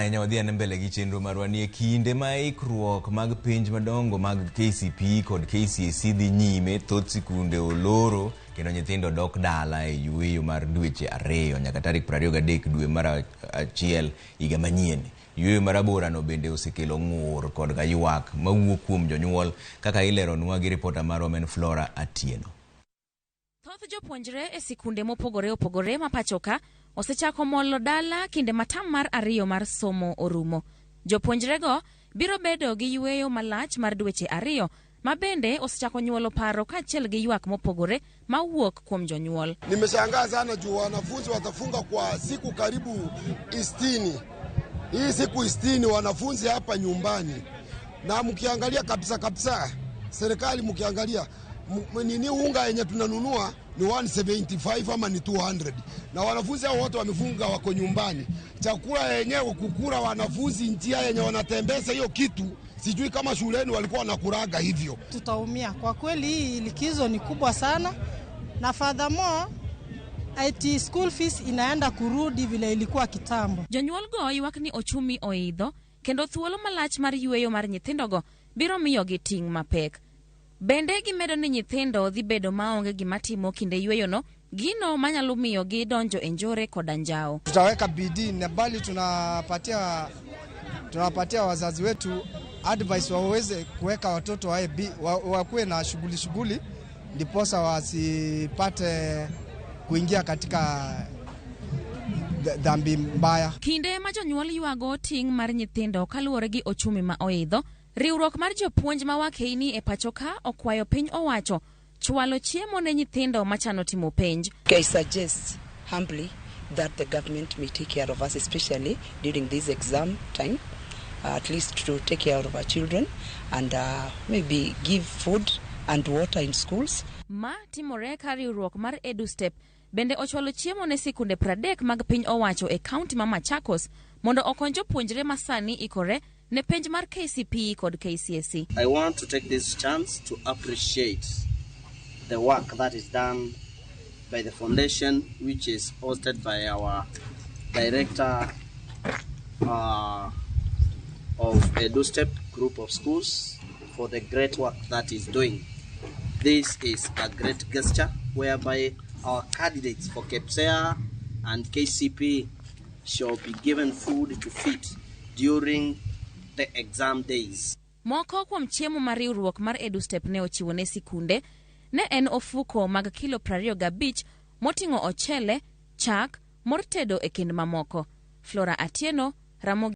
Ahinya wadhi ane mbele gi chenro marwa ni e kinde ma ikruok mag penj madongo mag KCPE kod KCSE dhi nyime, thoth sikunde oloro kendo nyithindo dok dala e yueyo mar dweche 2 nyaka tarik 23 dwe mar 1 higa manyien. Yueyo maraborano bende osekelo ng'ur kod ywak mawuok kuom jonyuol kaka ileronwa gi ripota marwa men Flora Atieno. Thoth jopuonjre e sikunde mopogore opogore ma pachoka osechako molo dala kinde ma tam mar 2 mar somo orumo. Jopuonjrego biro bedo gi yueyo malach mar dweche 2 ma bende osechako nyuolo paro kaachiel gi ywak mopogore mawuok kuom jonyuol. Nimeshangaa sana juu wanafunzi watafunga kwa siku karibu 60. Hii siku 60 wanafunzi hapa nyumbani, na mkiangalia kabisa kabisa, serikali mkiangalia nini unga yenye tunanunua ni 175 ama ni 200, na wanafunzi hao wote wamefunga wako nyumbani. Chakula yenyewe kukula wanafunzi njia yenye wanatembeza hiyo kitu, sijui kama shuleni walikuwa wanakulaga hivyo. Tutaumia kwa kweli, hii likizo ni kubwa sana, na furthermore ati school fees inaenda kurudi vile ilikuwa kitambo. Jonyuol go ywak ni ochumi oidho kendo thuolo malach mar yueyo mar nyithindogo biro miyogi ting' mapek. Bende gimedo ni nyithindo dhi bedo maonge gima timo kinde yueyono, gino manyalo miyo gidonjo e njore koda njao. Tutaweka bidii na bali tunapatia wazazi wetu advice waweze kuweka watoto wakuwe na shughuli shughuli, ndiposa wasipate kuingia katika dhambi mbaya. Kinde ma jonyuol ywago ting' mar nyithindo kaluwore gi ochumi ma oidho, riwruok mar jopuonj ma wakeini e pacho ka okwayo piny owacho chwalo chiemo ne nyithindo machano timo penj. I suggest humbly that the government may take care of us, especially during this exam time, at least to take care of our children and maybe give food and water in schools. Ma timore ka riwruok mar EduStep bende ochwalo chiemo ne sikunde 30 mag piny owacho e kaunti ma Machakos mondo okony jopuonjre ma sani ikore ne penj mar KCPE kod KCSE. I want to take this chance to appreciate the work that is done by the foundation, which is hosted by our director of EduStep group of schools, for the great work that is doing. This is a great gesture whereby our candidates for KPSEA and KCPE shall be given food to feed during the exam days. Moko kuom chiemo ma riwruok mar EduStep ne ochiwo ne sikunde ne en ofuko mag kilo 25 moting'o ochele, chak, mor tedo e kind mamoko. Flora Atieno, Ramogi.